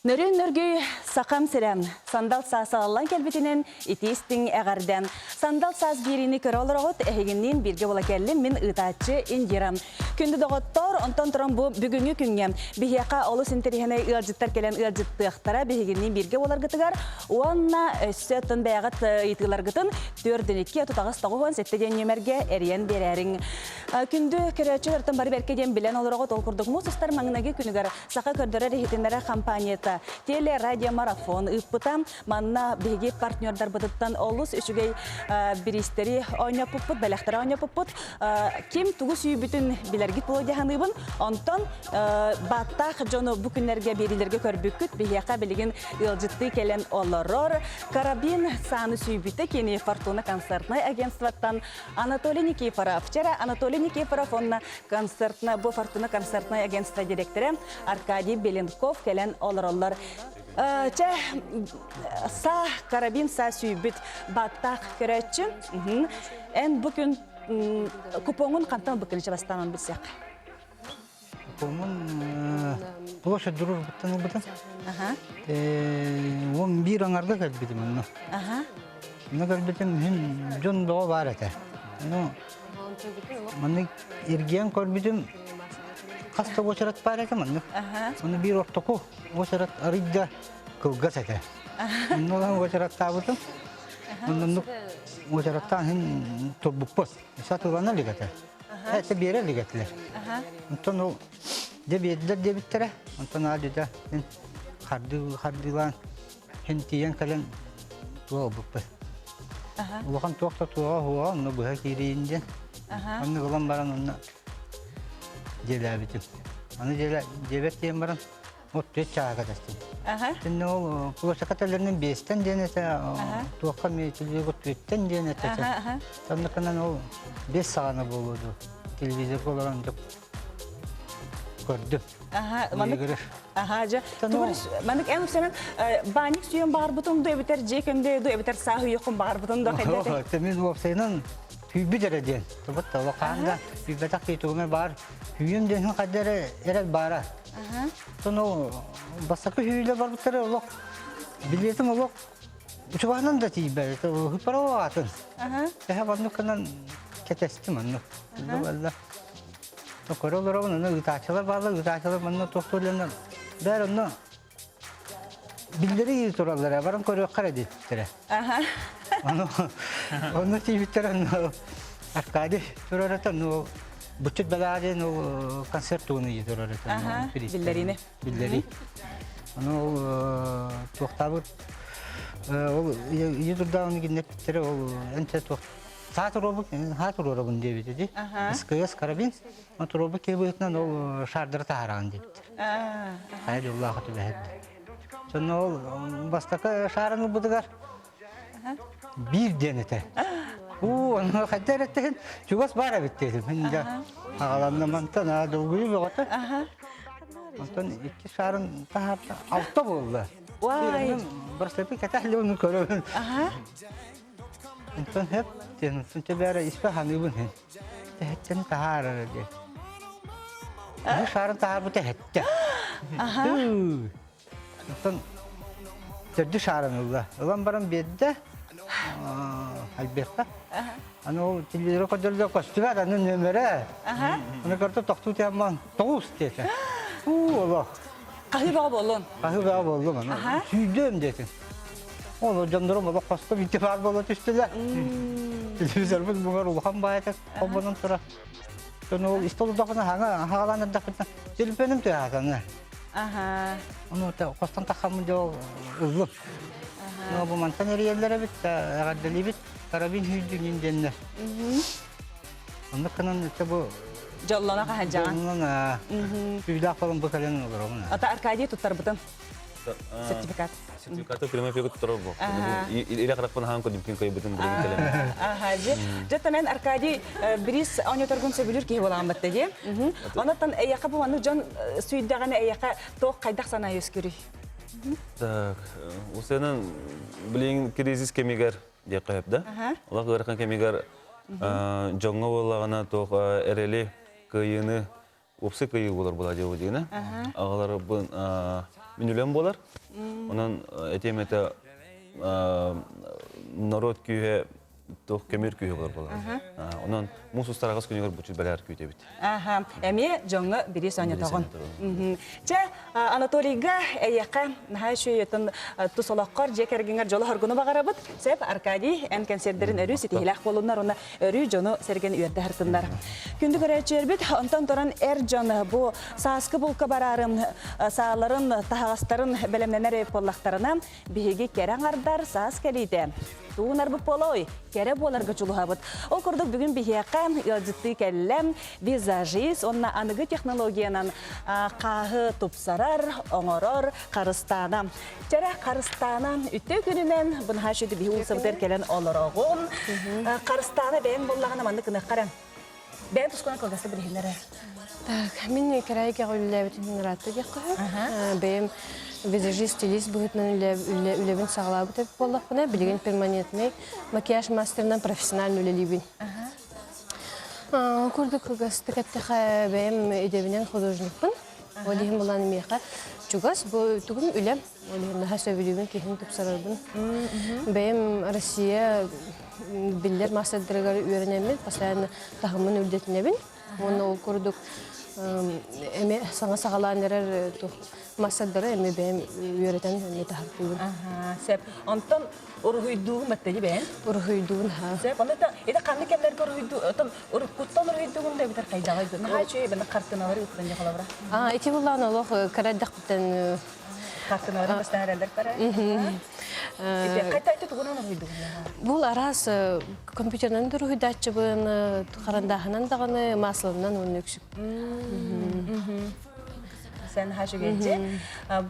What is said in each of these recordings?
Нөрүн нөргүй сахам сирэ, сандал саас ааллан кэлбитинэн итиистиҥ эҕэрдэ. Сандал саас биэриини көрө олороҕут, эһигинниин бииргэ буола кэллим мин ыытааччы Индира. Күндү доҕоттоор, онтон туран бу бүгүҥҥү күҥҥэ биһиэхэ олус интэриэһинэй ыалдьыттар кэлэн ыалдьыттыахтара биһигинниин бииргэ буоларгытыгар уонна өссө оттон бэйэҕит ыйытыыларгытын 4 2 38 97 диэн нүөмэргэ эрийэн биэрээриҥ. Күндү көрөөччүлэртэн бары бэркэ диэн билэн олороҕут, ол курдук муус устар маҥнайгы күнүгэр Саха көрдөрөр-иһитиннэрэр компанията теле-радиомарафон ыыппыта. Манна биһиги партнердарбытыттан олус үчүгэй бириистэри оонньоппуппут, бэлэхтэри оонньоппуппут. Ким тугу сүүйбүтүн билэргит буолуо дии саныыбын. Онтон бааттаах дьону бу күннэргэ биэриилэргэ көрбүккүт. Биһиэхэ билигин ыалдьыттыы кэлэн олорор. Карабин сааны сүүйбүтэ кини Фортуна концертнай агентствоттан Анатолий Никифоров. Вчера Анатолий Никифоров онно концертна, бу Фортуна концертнай агентство директора Аркадий Беленков кэлэн олороллор. Чэ, са карабин са сүйбүт баттаах көрөөччү. Эн бу күн купоҥун хантан ылбыккын бастаан билсиэх. Купоҥун площадь дружбыттан ылбытым. 11 аҥарга кэлбитим онно. Онно кэлбитим иһин дьон бөҕө баар этэ. Ну, маннык эргийэн көрбүтүм хас да уочарат баар этэ маннык. Ону биир ортоку уочарат арыйда кылгас этэ. Онно ылан уочараттаабытым. Оннук уочараттаан иһин турбуппут. Сатылана илик этэ. Это биэрэ илик этилэр. Онтон ол дьэ биэрдилэр диэбиттэрэ. Онтон аа дьүдэ мин хардыы хардыылаан хин тиийэн кэлэн туох ылбыппыт. Улахан туох да туоҕа хуоҕа онно быһа киириин диэн. Онно ылан баран онно дьиэлээбитим. Аны дьиэлэ дьиэбэр тиийэн баран от түөрт чааһа кэтэстим. Итиннэ ол площадка теллэринэн биэстэн диэн этэ, туохха эмиэ телевизор түөртэн диэн этэ. Соннукунан ол биэс саҕана буолуо дуу. Телевизорга олорон дьэ көрдүм. Маннык Аха, дьэ. Маннык эн үксэнэн баанньык сүйэн баарбытын дуу эбэтэр дьиэ көндө дуу эбэтэр саа үйөххүн баарбытын дуу хайда этэй? Мин уопсайынан күйбүт эрэ диэн. Тобот улахан да күйбэтэх киһи тугуна баар. Күйүм диэн хайда эрэ эрэл баара. Сону бастакы сүүрүүлэр барбыттара олох билиэтим олох учубаһынан да тиийбэт. Хыппара атын. Эһэ маннык гынан кэтэстим оннук. Балла. Көрө олоробун, онно ыытааччылар бааллар, ыытааччылар манна туох туолланар. Бээр онно биллэри тураллара, баран көрүөххэ эрэ диэбиттэрэ. Ону онно тиийбиттэр онно Аркадий турар этэ, ну Буччут Балаа диэн ол концерт тугун ыйы турар этэ. Биллэриини. Биллэрии. Ону ол туохтаабыт ол ийэ турдаҕын гиннэппиттэрэ ол энчэ туох саа туруорбут саа туруорабын диэбит ити. СКС карабин туруорбут киһи быһыытынан ол шаардары таһаараҕын диэбиттэр. Хайа дьоллоох түбэһэрдэ. Сонно ол бастакы шаарын ылбытыгар биир диэн этэ. Уу, ону хайда эрэттиһин чугас баар эбит диэтим. Мин дьэ аҕаланна мантан аа долгуйуу бөҕөтө. Онтон икки шаарын таһаарда алта буолла. Уай. Браслеты кэтэһли ону көрөбүн. Онтон хөп диэн онтон төбөөрө испэ ханыыбын хин. Тэһэттэн таһаарара диэн. Бу шаарын таһаарбыта эһэттэ. Оттон төрдү шаарын ылла. Ылан баран биэрдэ Альберта. Аны ол телевизоры көрдөрдө көстүбэт, аны нөмөрө. Аны көрдө тохтуу тиэмман тоҕус диэтэ. Уу олох. Хаһыы бөҕө буоллун. Хаһыы бөҕө буоллум аны. Сүүрдүөм диэтин. Ол дьоннорум олох хосто битти баар буола түстүлэр. Телевизорбут бугар улахан баайта холбонон турар. Сону ол истолудахына хаҥа хаалан эрдэхпитинэ телефонум тыаһаатаны. Ону хостон таххаммын дьэ ол ыллым. Ну бу мантан эрийэллэр эбит, эҕэрдэлиибит, карабин сүүрдүҥүн диэннэр. Оннук гынан это бу Дьоллоно хаһанжаҕа. Дьоллоно түүлээх болон бу кэлэн олоробун. Ата Аркадий туттарбытын. Сертификат. Сертификаты прямой эфирге туттарар бу. Иле караппын хаан көдүмкүн кыйбытын билигин кэлем. Аха, же. Жеттанен Аркадий бирис оонньоторгун сөбүлүүр киһи буолаан батта дии. Онотон эйэхэ бу маннык дьон сүйдэҕинэ эйэхэ туох хайдах санаа үөскүрүй? Так, усенан билигин кризис кэмигэр диэххэ сөп да. Олох ыарахан кэмигэр дьоҥҥо буоллаҕына туох эрэли, кыайыыны уопсай кыайыы буолар була дьиэ дигинэ. Аҕаларбын Мин үлэм буолар. Онон этиэм этэ норуот күүһэ туох көмүр күүһэ болар буолар. Онон муус устар аҕыс күнүгэр бучу бэлээр күүтэбит. Аха, эмиэ дьоҥҥо бириис оонньотоҕун. Чэ, Анатолийга эйиэхэ наһаа үчүгэй тус олоххор дьиэ кэргэҥҥэр дьолу-соргуну баҕарабыт. Сөп, Аркадий, эн кэнсиэрдэрин өрүү ситиһиилээх буолуннар уонна өрүү дьону сэргэн үөрдэ сыртыннар. Күндү көрөөччүлэрбит, онтон туран эр дьон бу сааскы булка бараарым сааларын, таһаҕастарын бэлэмнэнэр буоллахтарына, биһиги кэрэ аҥардар саас кэлиитэ туунарбыт буолуой, кэрэ буоларга дьулуһабыт. Ол курдук бүгүн биһиэхэ ыалдьыттыы кэллэ визажист уонна аныгы технологиянан хааһы тупсарар, оҥорор Харыстаана. Чэрэ Харыстаана үтүө күнүнэн бу наһаа үчүгэй биһи уулуссабытыгар кэлэн олороҕун. Харыстаана бэйэҥ буоллаҕына маннык гыныахха эрэ. Бэйэҥ тускунан кылгастык билиһиннэр. Так, мин кэрэйгэ үлэлээбитим ыраатта диэххэ сөп. Бэйэм визажист, стилист быһыытынан үлэбин саҕалаабыт эбит буоллахпына, билигин перманентный макияж мастерынан профессионально үлэлиибин. Курдук кылгастык эттэхэ, бэйэм идэбинэн художникпын. Ол иһин булан миэхэ чугас бу тугум үлэм. Ол иһин наһаа сөбүлүүбүн, киһини тупсарарбын. Бэйэм Россия биллэр мастердарыгар үөрэнэммин, постоянно таһыммын үрдэтинэбин. Уонна ол курдук эми саҥа саҕалаан эрэр мастердары эми бэйэм үөрэтэн эмиэ таһартыыбын. Сөп. Онтон уруһуйдуугун баттади бэйэн? Уруһуйдуун ха. Сөп. Онно ити ханнык кэмнэргэ уруһуйдуу, отон уруккуттан уруһуйдуугун да эбэтэр хайдаҕай дуу? Наһаа үчүгэй бана хартыыналары ыыттан дьэ холобура. Аа, ити буллаан олох кыра эрдэхпиттэн Хартыыналарын бастаан эрэллэр бара. Ити хайта ити тугунан уруһуйдугун? Бул араас компьютерынан да уруһуйдааччыбын, харандааһынан даҕаны, масланан уонна үксүк. Сен хашыгечи.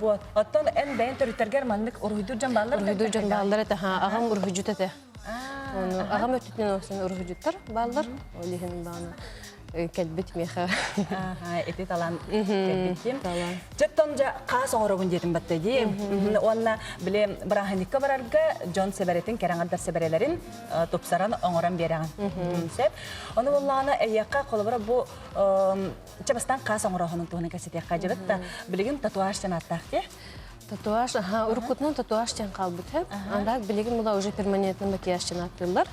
Вот. Оттон эн бэйэн төрүттэргэр маннык уруһуйдуур дьон бааллар Уруһуйдуур дьон бааллар этэ. Аҕам уруһуйдьут этэ. Ону аҕам өттүтүнэн осын уруһуйдьуттар бааллар. Ол иһин баана кэлбит миэхэ. Ити талан кэлбит Талан. Дьэттон дьэ хаас оҥоробун диэтим батта дии. Уонна били бырааһынньыкка барарга дьон сэбэрэтин, кэрэҥэрдэр сэбэрэлэрин тупсаран оҥорон биэрэҕин. Сөп. Ону буоллаҕына эйиэхэ холобура бу Чэ бастаан хаас оҥороһунун туһунан кэпсэтиэххэ дьыбыт да билигин татуаж диэн ааттаах дии. Татуаж, аха, уруккутунан татуаж диэн хаалбыт һэ. Анда билигин була уже перманентный макияж диэн ааттыыллар.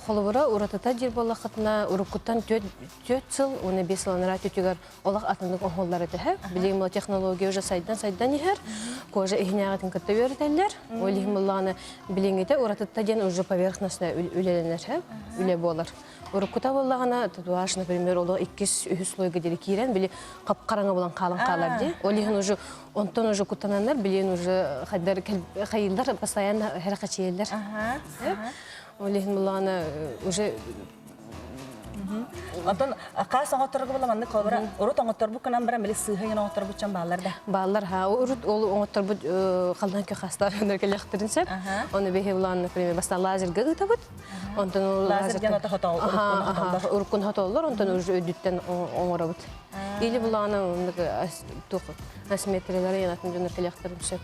Холобура, уратыта диир буоллаххытына, уруккуттан түөрт сыл, уонна биэс сыл анараа түтүгэр олох атыннык оҥоһуллар этэ һэ. Билигин була технология уже сайдан-сайдан иһэр, кожа иһинээҕитин кытта үөрэтэллэр. Ол иһин буллаҕына билиҥҥитэ уратытта диэн уже поверхностно үлэлэнэр һэ, үлэ буолар. Уруккута буоллаҕына татуаж, например, олох иккис, үһүс слойга диэри киирэн, били хап-хараҥа булан хаалан хаалар дии. Ол иһин уже онтон уже куттананнар, билиэн уже хайдар хайыллар постоянно херахачиеллер. Ол иһин буллаҕына уже Онтон хаас оҥотторго була маннык холобура урут оҥотторбут гынан баран били сыыһа гына оҥотторбут дьон бааллар да. Бааллар ха урут ол оҥотторбут халлаан көхастар кэлэхтэрин сөп. Оны биһи булан, например, бастаан лазерга ыытабыт. Онтон ол Лазер диэн ото хотол уруккун хотоллор, онтон уже өйдүттэн оҥоробут. Или булаана оннук туох асимметриялары янатын дьоннор кэлиэхтэрин сөп.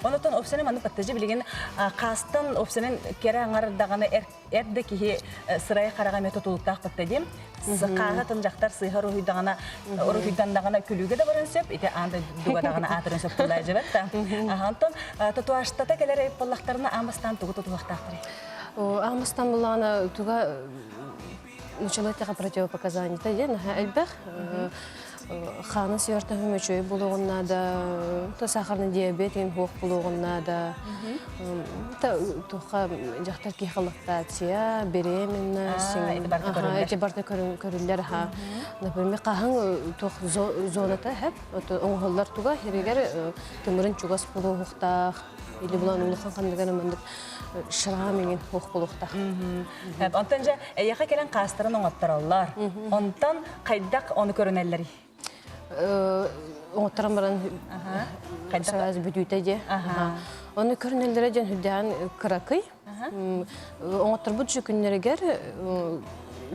Онотон опсаны маннык баттажы билигин хаастан опсанын кэрэ аҥар даҕаны эр да киһи сырай хараҕа эмиэ тутулуктаах батта диим. Хааһатын дьахтар сыыһа уруһуйдаҕына уруһуйдандаҕына күлүүгэ да баран сөп, ити аан дойдуга даҕаны аатырын сөп буоллаа дьэбэт да. Онтон татуажтата кэлэр буоллахтарына аан бастаан тугу тутуһуохтаахтарый? Аан бастаан буллаҕына туга началатыга противопоказаниета диэн элбэх. Хаанын сыйартаһым үчүгэй булуоҕун наада, то сахарный диабет иһин суох булуоҕун наада. Туохха дьахтар киһи лактация, беременность, эти барыта көрүллэр. Например, хаһан туох зоната хэп, оҥоһуллар туга хиригэр тымырын чугас булуохтаах, или булан улахан ханныгар маннык шрам иҥин суох буолуохтаах. Онтон дьэ эйиэхэ кэлэн хаастарын оҥоттороллор. Онтон хайдах ону көрүнэллэрий? Оҥотторон баран сразу бүтүүтэ дьэ. Ону көрүнэллэрэ дьэн үрдээн кыракый. Оҥотторбут күннэригэр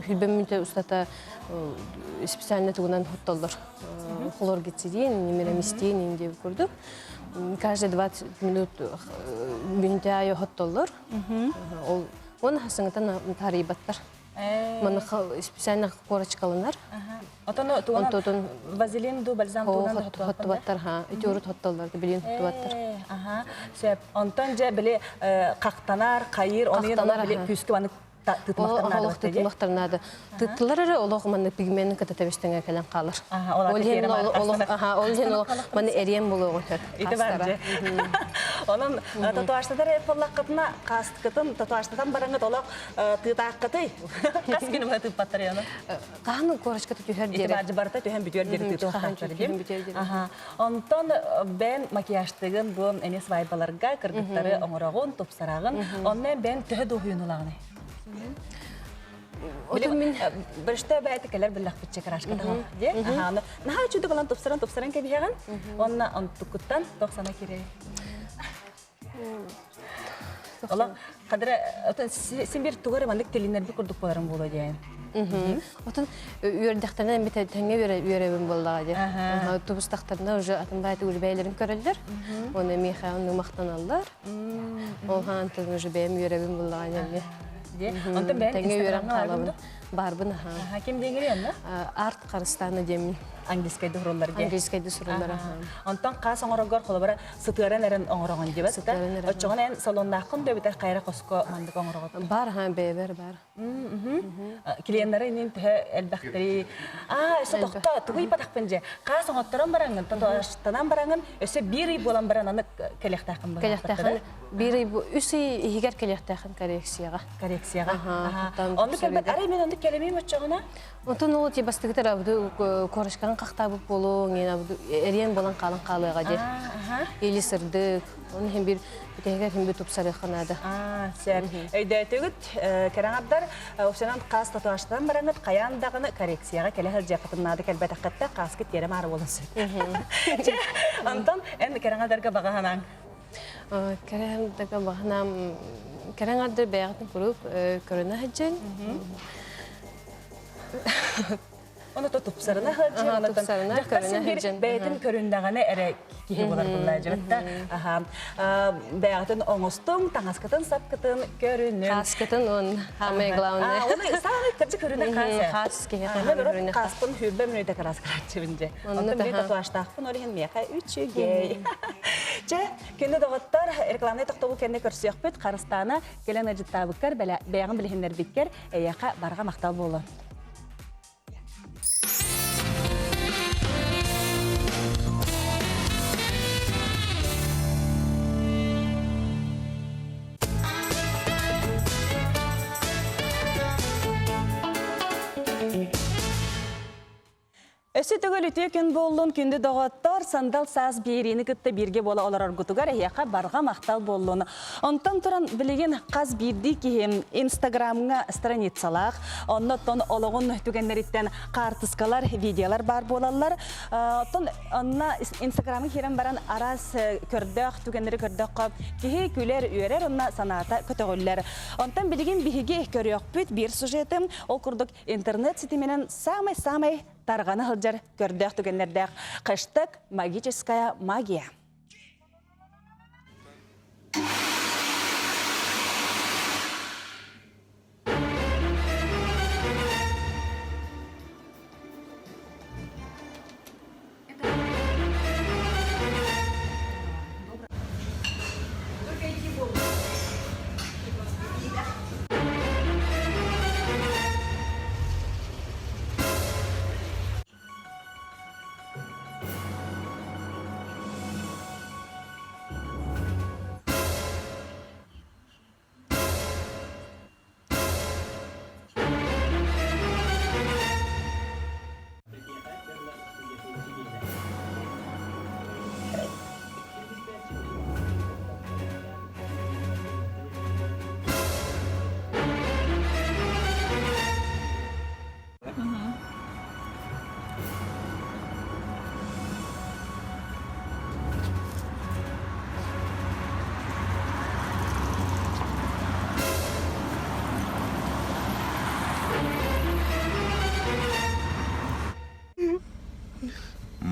хүлбэ мүнтэ устата специально тугунан хоттоллор. Хлоргицидин, мирамистин диэн курдук. Каждые 20 минут мүнтэ айы хоттоллор. Ол он хасыңытан тарыйбаттар. Маны специально корочкаланар. Отон тугунан вазелин ду бальзам тугунан хоттубаттар ха. Ити урут хоттоллар, билин хоттубаттар. Аха. Сөп. Онтон же били қақтанар, қайыр, оны били күскү аны Олох тытымахтар наада. Тыттылар эрэ олох манна пигменин кыта тэбистеңе кэлэн хаалар. Ол иһин олох аха ол иһин олох манна эриэн булуоҕун сөп. Ити бар же. Онон татуажтатар боллаққытына қасткытын татуажтатан бараңыт олох тыытааққыты. Қас күнү бына тыыппаттар яны. Хаһан корочката түһэр диэри. Ити барыта түһэн бүтүөр диэри тыытыахтаахтар диэн. Аха. Онтон бэн макияжтыгын бу эне свайбаларга кыргыттары оҥороҕун, тупсараҕын. Онно бэн төһө дуоһуйун ылаҕыный? Отун мин Бырышта бэйти кэлэр биллэхпитче крашка таһа дии. Аха, наһаа үчүгэй ылан тупсаран тупсаран кэбиһэҕин. Онна онтуккуттан тохсана кире. Ола кадра отон син бир тугары маннык тилиннэрби курдук боларын буолуо диэн. Отон үөрдэхтэринэ эми тэҥҥэ үөрэбин буоллаҕа дии. Тубустахтарына уже атын баайты үлбэйлэрин көрөллөр. Оны миэхэ онну махтаналлар. Ол хаантан уже бэйэм үөрэбин буллаҕа эмиэ. Онтон бэйэм Тэҥҥэ үөрэн хаалабын. Баарбын аха. Ким диэҥири онно? Арт Харыстаана диэммин. Английскайды суруллар диэн. Английскайды суруллар аха. Онтон хаас оҥороргор холобура сытыаран эрэн оҥороҕун диэбэт да. Оччоҕуна эн салоннааххын да эбэтэр хайра хоско маннык оҥороҕут. Бар аха бэйэбэр бар. Клиеннары иннин төһө элбэхтэри аа өссө тохто тугу ыйбатахпын дьэ хаас оҥотторон бараҥҥын татуажтанан бараҥҥын өссө биир ый буолан баран аны кэлиэхтээххин кэлиэхтээххин биир ый үс ый иһигэр кэлиэхтээххин коррекцияҕа коррекцияҕа оннук кэлбэт арай мен оннук кэлэмиим оччоҕуна Онтон ол ти бастыгытар абды корочкаҕын хахтаабыт буолуоҥ эриэн буолан хаалан хаалыаҕа дии или сырдык Оны иһин биир бүтэһигэр иһин бит тупсарыахха наада. Сөп. Өйдөөтүгүт, кэрэҥардар, опсионан хаас татуажтан бараҥыт хайаан даҕаны коррекцияҕа кэлэ сылдьыаххытын наада кэлбэтэххиттэ хааскыт тиэрэ маары буолан сөп. Чэ, онтон эн кэрэҥардарга баҕа санааҥ? Кэрэҥардарга баҕа санаам кэрэҥардар бэйэҕитин куруук көрүнэ сылдьыҥ. Оны то тупсарына сылдьыан, тупсарына дьахтар син биир бэйэтин көрүннэҕинэ эрэ киһи буолар буллаа дьыбытта. Аха. Бэйэҕитин оҥостуҥ, таҥаскытын, сапкытын көрүнүҥ. Хааскытын он самое главное. Оны самый кырдьык көрүнэ хаас. Хаас киһи көрүнэ. Хааспын хүрбэ мүнүүтэ караас карааччыбын дьэ. Онтон били татуажтаахпын, ол иһин миэхэ үчүгэй. Чэ, күндү доҕоттор, рекламнай тохтобул кэннэ көрсүөхпүт. Харыстаана кэлэн ыдьыттаабыккар, бэйэҕин билиһиннэрбиккэр эйиэхэ барҕа махтал буолуо. Өссө төгүл үтүө күн буоллун, күндү доҕоттор, сандал саас биэриини кытта бииргэ буола олороргутугар эһиэхэ барҕа махтал буоллун. Онтон туран билигин хас биирдии киһи Инстаграмҥа страницалаах, оннуттан олоҕун түгэннэриттэн хаартыскалар, видеолар баар буолаллар. Оттон онно Инстаграмы киирэн баран араас көрдөөх түгэннэри көрдөххө киһи күлэр, үөрэр, онно санаата көтөҕүллэр. Онтон билигин биһиги көрүөхпүт биир сюжеты, ол курдук интернет ситиминэн самай-самай тарҕана сылдьар көрдөөх түгэннэрдээх хэштег «Магическая магия».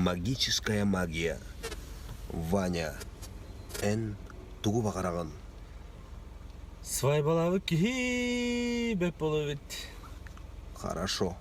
Магическая магия. Ваня, эн тугу баҕараҕын? Свайбалаабыт киһи бэп болобит. Хорошо.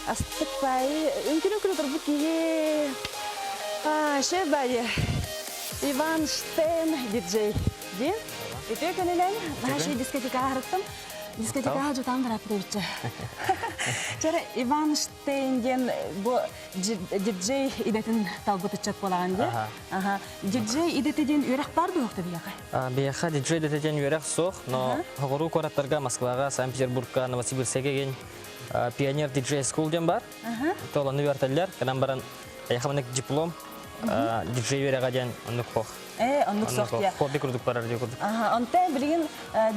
Астык баайы, үҥкүн-үҥкүн турбут киһи. Ше баайы. Иван Штейн диджей диэн. Үтүө күнүнэн наша дискотекаҕа харыттым. Дискотекаҕа жутаан бараппыт Чара Иван Штейн диэн бу диджей идэтин талбыт ыччат буолаҕын дии. Аха. Диджей идэтэ диэн үөрэх баар дуо биһиэхэ? Биһиэхэ диджей идэтэ диэн үөрэх суох, но соҕуруу куораттарга Москваҕа, Санкт-Петербургка, Новосибирскайга диэн Пионер диджей school диэн бар. Толону үөртэллэр. Кэнэн баран эйиэхэ маннык диплом диджей үөрэҕэ диэн оннук хох. Э, оннук сох диэ. Хобби курдук барар диэ курдук. Аха, онтон билигин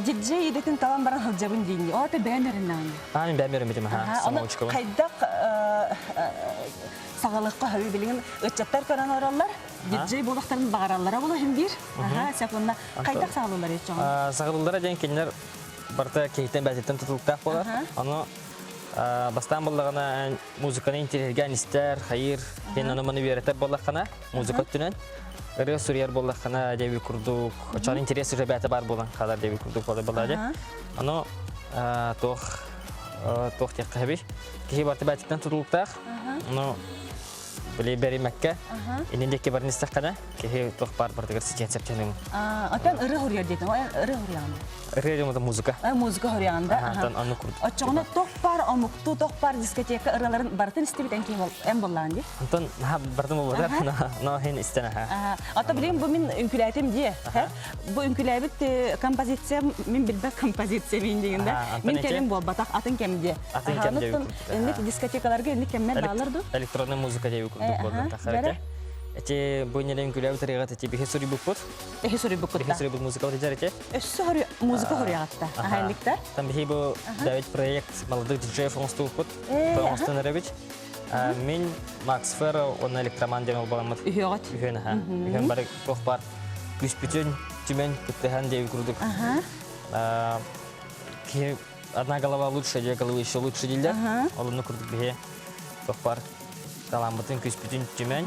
диджей идэтин талан баран сылдьабын диин. О, это бэйэн эриннэҕин. Аа, мин бэйэм эрэммитим, аха, самоучкабын. Хайдах саҕалыкка хөбү билигин ыччаттар көрөн олороллор. Диджей буолуохтарын баҕараллара була иһин биир. Аха, сөп уонна хайдах саҕалыыллар иччоҕун? Саҕалыыллара диэн кинилэр барыта киһиттэн бэйэтиттэн тутулуктаах буолар. Ону бастаан буоллаҕына музыканы интириэһиргээн истэр, хайыыр, диэн ону маны үөрэтэр буоллаххына, музыка өттүнэн ырыа суруйар буоллаххына диэби курдук, оччоҕо интерес уже бэйэтэ баар буолан хаалар диэби курдук буолар буолла дии. Ону туох туох диэххэ сөбүй? Киһи барыта бэйэтиттэн тутулуктаах. Ону били бэримэккэ иннин диэки баран истэххинэ киһи туох баар барытыгар ситиэн сөптөнүҥ. Оттон ырыа хоруйар диэтиҥ. Ырыа хоруйаҕын. Ырыа диэн музыка. Музыка хоруйаҕын да. Оттон оннук курдук. Оччоҕуна туох баар омуктуу, туох баар дискотека ырыаларын барытын истибит эн киһи эн буоллаҕын дии. Онтон барытын буолбатар, но хин истэн аха. Ото билигин бу мин үҥкүлээтим дии. Бу үҥкүлээбит композициям мин билбэт композиция мин дигин да. Мин кэлин буолбатах атын кэм дии. Атын кэм диэби курдук. Инник дискотекаларга инник кэмнэр баалар ду? Электронная музыка диэби курдук буоллар тахсар Эти бу нелен күлэбит ырыаҕа эти биһи суруйбуппут. Эһи суруйбуккут Биһи суруйбут музыка вот эти. Өссө музыка хоруйаҕатта. Ахайликта. Там биһи бу Давид проект молодых диджеев оҥостубуппут. Оҥостон эрэбит. Мин Макс Ферро уонна электроман диэн олбаламмыт. Үһүөҕүт. Үһүөн аха. Үһүөн бары туох бар күспүтүн түмэн кыттыһан диэби курдук. Киһи одна голова лучше, две головы еще лучше дииллэр. Ол онно курдук биһи туох бар талааммытын күспүтүн түмэн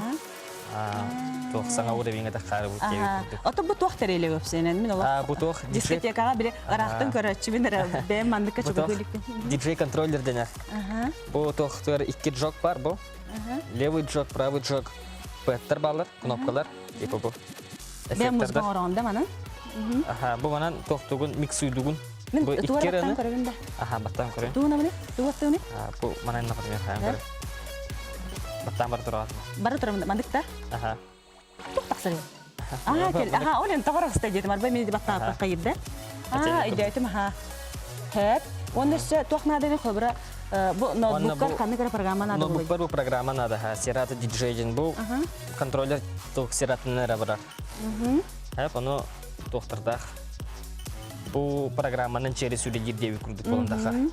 туох саҥа уровеньга таххаарыбыт диэбит курдук. Ото бу туох тэрилэ өпсенен мин олох бу туох дискотекаҕа били ыраахтан көрөөччүбүн эрэ бэйэм манныкка чугаһыы Диджей контроллер дэнэр. Бу туохтугар икки джок бар бу. Левый джок, правый джок. Пэттер баллар, кнопкалар. Типа бу. Бэйэм музыка оҥороҕун да манан? Аха, бу манан тохтугун миксуйдугун. Мин Бу тугу икки эрэ ырыаны. көрөбүн да. Аха, баттаан көрөйүн. Тугу намыны? Тугу аттыгыны? Бу манан например хайан көрө. Баттаан бара тураҕат. Бара турабын мандык да. Аха. Тух тахсар. Аа, кел. Аха, ол эн тоҕор аста диэтим. Арба мин баттааппа кайырда. Аа, өйдөөтүм аха. Хэп. Уонна өссө туох нааданы холобура бу ноутбуккар ханнык эрэ программа наада буолуй? Ноутбукпар бу программа наада. Serato DJ диэн бу контроллер туох Serato-ны эрэ барар. Хэп, ону туохтардаах бу программанан через үлэлиир диэбит курдук буолан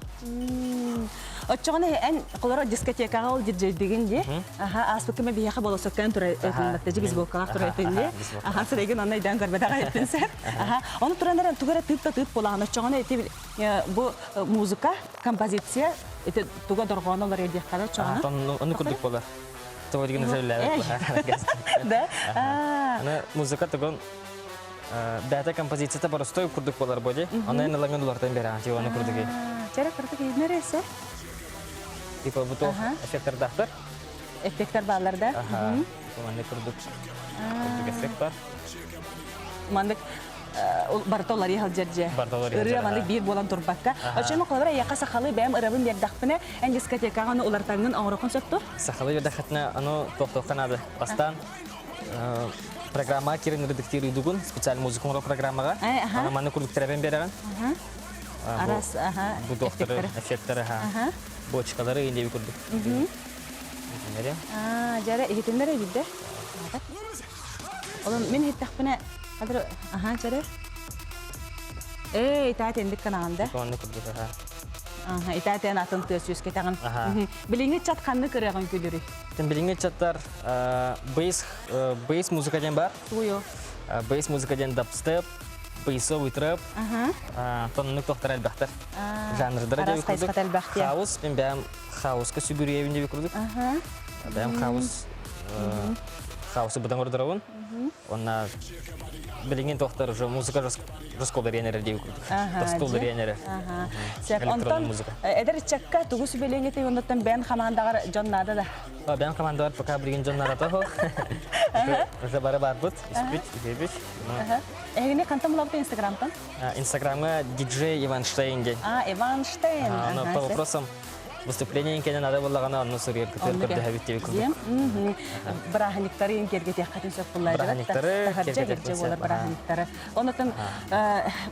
Оччоҕуна эн холоро дискотекаҕа ол диджейдигин дии. Аха, ааспыкка мен биһиэхэ болосоккан тура этиннаттажы бейсболкалаах тура этин дии. Аха, сырайгын онно өйдөөн көрбөтөх эппин сэр. Аха, ону туран эрэн тугу эрэ тыып да тыып буолаҕын. Оччоҕуна ити бу музыка, композиция ити туга дорҕооно олорор диэххэ да оччоҕуна. Ону курдук буолар. Тоҕо дигин сөйлээбэт. Да? Аны музыка тугун бэйэтэ композицията боростой курдук буолар буо дии. Онно эн ылаҥын улартан биэрэҕин типа ону курдук. Чэрэ кырдык иһинэр эсэ. Типа бу туох эффектардаахтар? Эффектар бааллар да? Маннык курдук курдук эффект бар. Маннык барыта уларыйа сылдьар дьэ. Ырыа маннык биир буолан турбакка. Оччону холобура эйиэхэ сахалыы бэйэм ырыабын биэрдэхпинэ, эн дискотекаҕа ону улартаҥҥын оҥороххун сөп дуо? Сахалыы биэрдэххитинэ ону туохтуохха наада. Бастаан программаҕа киирэн редактируйдугун, специальный музыка оҥорор программаҕа. Аны маннык курдук тэрэбэн биэрэҕин. Арас, аха, Бу докторы, эффекторы, бочкалары индеби курдук. Иһитиннэри. Аа, дьара иһитиннэри билдэ. Олон мин иһиттэхпинэ, хадыр, аха, чары. Эй, итаат эндик канаҕанда. Оннук курдук, аха. Аха, итаат эн атын тыас үөскэтэҕин. Билиҥҥи чат ханнык ырыаҕын күлүрүй? Билиҥҥи чаттар бейс бейс музыка диэн бар. Туйу. Бейс музыка диэн дабстеп, бейсовый трэп. Тоннук тохтор элбэхтэр. Жанрдара Араас хайысхата элбэх Хаус, мен бэйэм хаоска сүгүрүйэбин диэби курдук. Бэйэм хаос хаосы быдан ордоробун. Онна билигин тохтор уже музыка расколдариен эрэр диэби курдук. Расколдариен эрэр. Электронный музыка. Эдэр ыччакка тугу сүбэлиэҥ этэй оннуттан бэйэн хамаандаҕар дьон наада да? Бэйэн хамаандабар пока билигин дьон наадата суох. Уже бары барбыт, испит, үһүбүт. Эһигини хантан булабыт Инстаграмтан? Инстаграмҥа диджей Иван Штейн диэн. А, Иван Штейн. По вопросам выступление кэнэ надо буоллаҕына онно суруйар көтөр көрдөһөбүт диэби курдук. Бырааһынньыктары киэргэтиэххитин сөп буолла. Бырааһынньыктары киэргэтиэххитин сөп бырааһынньыктары. Онотон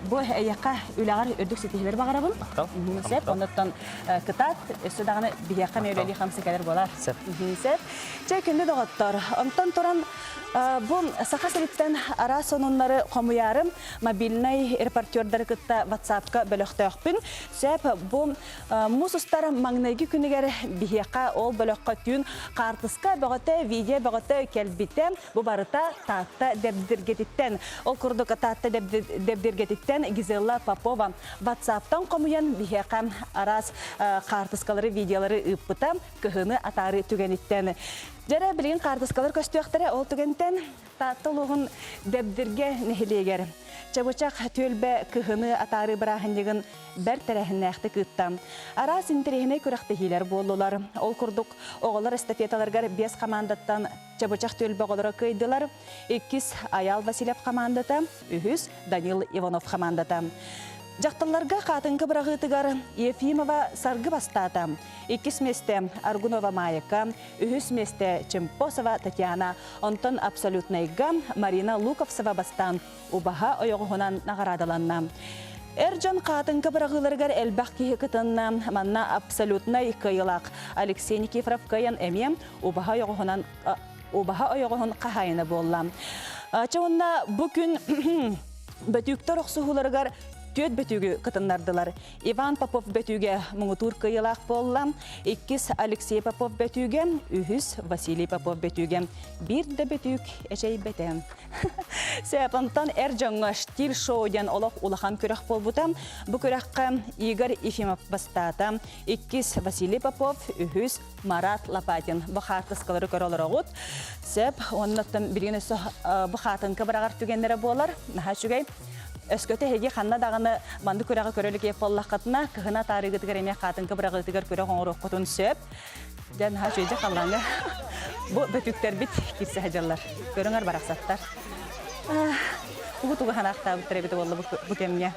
бу эйэхэ үлэҕэр үрдүк ситиһиилэри баҕарабын. Сөп. Онотон кытаат өссө даҕаны биһиэхэ мөөлөлүү хамсы кэлэр буолар. Сөп. Сөп. Чэ күндү доҕоттор. Онтон туран бу Саха сириттэн араас сонуннары хомуйаарым мобильнай репортердары кытта WhatsApp-ка бөлөхтөөхпүн. Сөп бу Муус устар маҥнайгы күнүгэр биһиэхэ ол бөлөххө түүн хаартыска бөҕөтө, видео бөҕөтө кэлбитэ. Бу барыта Таатта Дэбдиргэтиттэн. Ол курдук Таатта Дэбдиргэтиттэн Гизелла Попова WhatsApp-тан хомуйан биһиэхэ араас хаартыскалары, видеолары ыыппыта кыһыны атаарыы түгэниттэн. Дьэрэ билигин хаартыскалар көстүөхтэрэ ол түгэнтэн Таатта улууһун Дэбдиргэ нэһилиэгэр Чабычах түөлбэ кыһыны атаарыы бырааһынньыгын бэрт тэрээһиннээхтик ыытта. Араас интэриэһинэй күрэхтэһиилэр буоллулар. Ол курдук, оҕолор эстафеталарыгар биэс хамаандаттан Чабычах түөлбэ оҕолоро кыайдылар. Иккис Айаал Васильев хамаандата, үһүс Данил Иванов хамаандата. Дьахталларга хаатыҥка быраҕыытыгар Ефимова Саргы бастаата. Иккис миэстэ Аргунова Маайака, үһүс миэстэ Чемпосова Татьяна, онтон абсолютнайга Марина Луковцева бастаан убаһа ойоҕоһунан наҕараадаланна. Эр дьон хаатыҥка быраҕыыларыгар элбэх киһи кытынна. Манна абсолютнай кыайыылаах Алексей Никифоров кыайан эмиэ убаһа ойоҕоһунан убаһа ойоҕоһун хаһаайына буолла. Чэ уонна бу күн бөтүүктэр охсуһууларыгар түөрт бөтүүгү кытыннардылар. Иван Попов бөтүүгэ муҥутуур кыайыылаах буолла. Иккис Алексей Попов бөтүүгэ, үһүс Василий Попов бөтүүгэ. Биир да бөтүүк эчэйбэтэ. Сөп, онтон эр дьоҥҥо «Штиль шоу» диэн олох улахан күрэх буолбута. Бу күрэххэ Игорь Ефимов бастаата. Иккис Василий Попов, үһүс Марат Лопатин. Бу хаартыскалары көрө олороҕут. Сөп, оннуттан билигин өссө бу хаатыҥка быраҕар түгэннэрэ буолар. Наһаа үчүгэй. Өскөтө эһиги ханна даҕаны маннык күрэҕи көрө илик буоллаххытына, кыһына атаарыыгытыгар эмиэ хаатыҥка быраҕыытыгар күрэх оҥоруоххутун сөп. Дьэ, наһаа үчүгэй халлааҥҥа бу бөтүүктэрбит киирсэ сылдьаллар. Көрүҥэр барахсаттар. Тугу тугу ханаахтаабыттар эбитэ буолла бу кэмҥэ.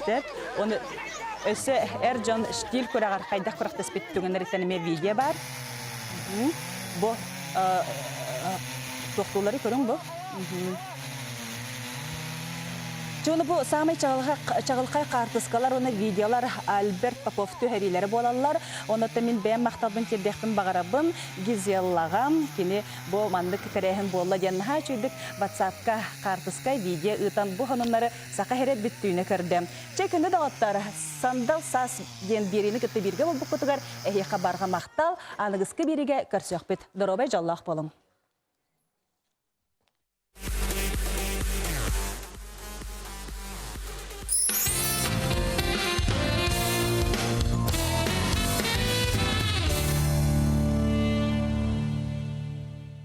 Сөп. Оны өссө эр дьон штиль күрэҕэр хайдах күрэхтэспит түгэннэриттэн эмиэ видео баар. Бу туохтуулары көрүҥ бу. Чуону бу саамай чаҕылхай хаартыскалар уонна видеолар Альберт Попов түһэриилэрэ буолаллар. Онон мин бэйэм махталбын тиэрдиэхпин баҕарабын Гизеллаҕа. Кини бу маннык тэрээһин буолла диэн наһаа үчүгэйдик WhatsApp-ка хаартыска видео ыытан бу сонуннары саха сирэ бүттүүнэ көрдө. Чэ күндү доҕоттор, Сандал саас диэн биэриини кытта бииргэ булбуккутугар эһиэхэ барҕа махтал, аныгыскы биэриигэ көрсүөхпүт. Доруобай дьоллоох буолуҥ.